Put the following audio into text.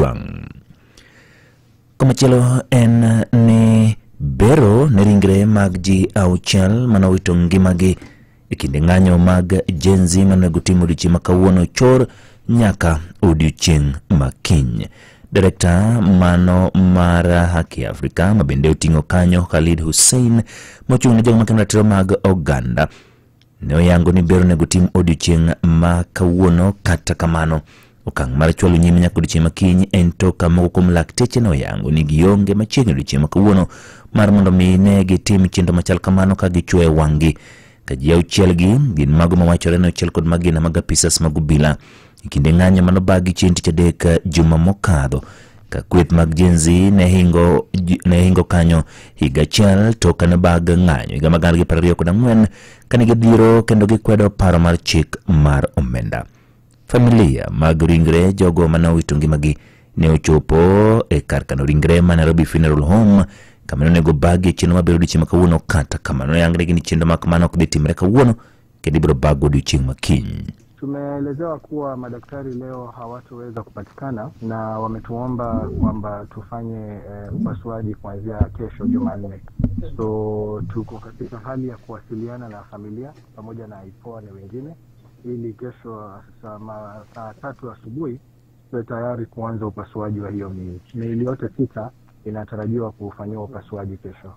Kajwang'. Komachielo en ni bero ne ringre mag ji 6 manowito ngimagi e kinde ng'anyo mag Gen Z manonego tim odiochieng' ma kawuono chor nyaka odiochieng' ma kiny. Direkta mano mar Haki Afrika ma bende oting'o kanyo Khalid Hussein mochung' ne jogo makendo ratiro mag oganda ne oyango ni bero onego tim odiochieng' ma kawuono. Kata kamano okang' mar chwalo nyime nyaka odiochieng' ma kiny en to ka moko kuom lakteche ne oyango ni gionge machiegni odiochieng' ma kawuono mar mondo mi ne gitim chenro machal kamano ka gichwoyo wang'gi ka ji 6 gi gin mago mawachore ni ochiel kod magina mag apisas mag obila e kinde ng'anyo manobagi chieng' tich adek juma mokadho ka kweth mag Gen Z ne hingo kanyo higa achiel to kane bag ng'anyo higa mag 2024 kane gidhiro kendo gikwedo paro mar chik mar omenda. Familia mag ringre jogo mane owito ngimagi ne ochopo e kar kano ringre ma Nairobi Funeral Home kama ne onego bagi e chenro mabiro odiochieng' ma kawuono. Kata kamano ne yangnegi ni chenro ma kamano ok dhi timre kawuono kendo ibiro bago odiochieng' ma kiny. Tumeelezewa kuwa madaktari leo hawatoweza kupatikana na wametuomba kwamba tufanye upasuaji kuanzia kesho Jumanne. So tuko katika hali ya kuwasiliana na familia pamoja na IPOA na wengine ili kesho saa 3 asubuhi tuwe tayari kuanza upasuaji wa hiyo miili. Miili yote 6 inatarajiwa kufanyiwa upasuaji kesho.